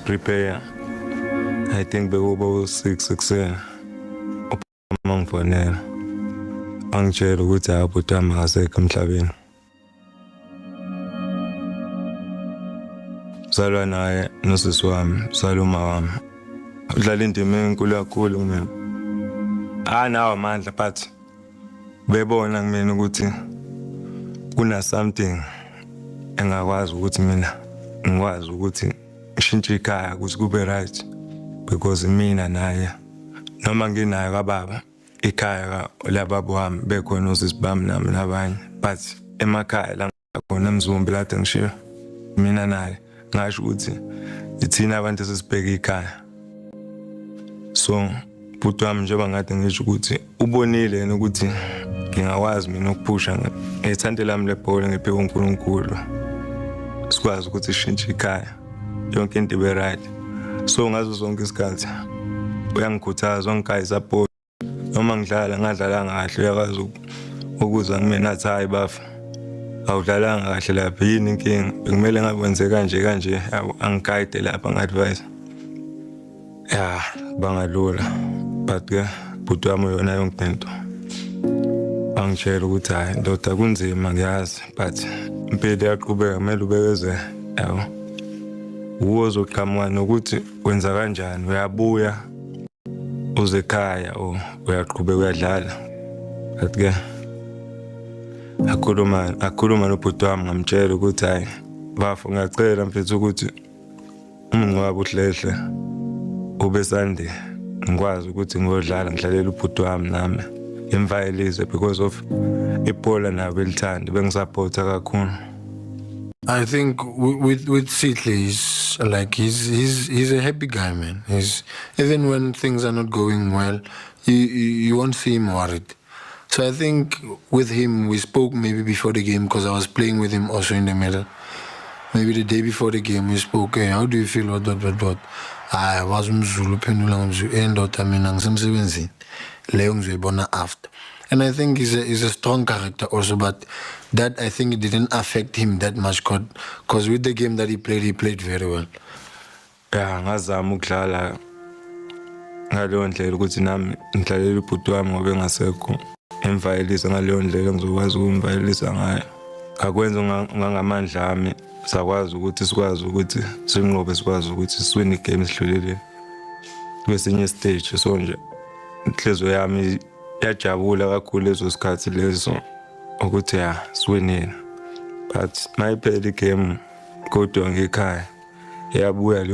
prepare. I think bekuba u-6 ekuseni mangifonela angitshela ukuthi abhuti wami akasekho emhlabeni. Salwa naye nosisi wami, saluma wami. Udlala indima enkulu kakhulu kumina. Nawo amandla but bebona kumina ukuthi kuna something engakwazi ukuthi mina ngikwazi ukuthi ngishintshe ikhaya ukuthi kube right because mina naye noma nginayo kababa ikhaya lababa wami bekhona osisi bami nami nabanye but emakhaya la khona eMzumbe lade ngishiya mina naye ngasho ukuthi ithina abantu esibheka ikhaya. So bhuti wami njengoba ngade ngisho ukuthi ubonile yena ukuthi ngingakwazi mina ukuphusha ngethande lami lebhola ngiphe uNkulunkulu sikwazi ukuthi sishintshe ikhaya yonke into ibe right. So ngazo zonke isikhathi uyangikhuthaza ongikhayi support noma ngadlala kahle uyakwazi ukuzwa kumina athi hayi bafa awudlalanga kahle lapha yini inkinga bekumele ngakwenze kanje angiguide lapha ngadvise bangalula but ke bhuti wami yona yonke into angitshela ukuthi hayi ndoda kunzima ngiyazi but impilo yaqhubeka kumele ubekeze yabo uzoqhamuka nokuthi wenza kanjani uyabuya uze ekhaya uyaqhubeka uyadlala but ke akhuluma nobhuti wami ngamtshela ukuthi hayi bafa ngiyacela mfethu ukuthi umngcwabo uhlehle ube Sunday ngikwazi ukuthi ngiyodlala ngidlalela ubhuti wami nami emvayelize because of ibhola nabo elithanda bengisupporta kakhulu. I think with Sihle, he's a happy guy, man. Even when things are not going well, you won't see him worried. So I think with him, we spoke maybe before the game because I was playing with him also in the middle. Maybe the day before the game, we spoke, hey, how do you feel? What? I was Mzulu, pendula Mzulu, endota mina ngisemsebenzini. Leyo ngizoyibona after. And I think he's a strong character also, but that I think it didn't affect him that much because with the game that he played very well. Yeah, ngazama ukudlala ngaleyo ndlela ukuthi nami ngidlalela ubhuti wami ngoba engasekho emvayelisa ngaleyo ndlela ngizokwazi ukumvayelisa ngayo. Akwenza ngamandla ami sakwazi ukuthi sinqobe sikwazi ukuthi siwine igame sidlulile kwesinye stage. So nje inhliziyo yami yajabula kakhulu lezo sikhathi lezo ukuthi siwinile but mayiphela igame kodwa ngekhaya yabuya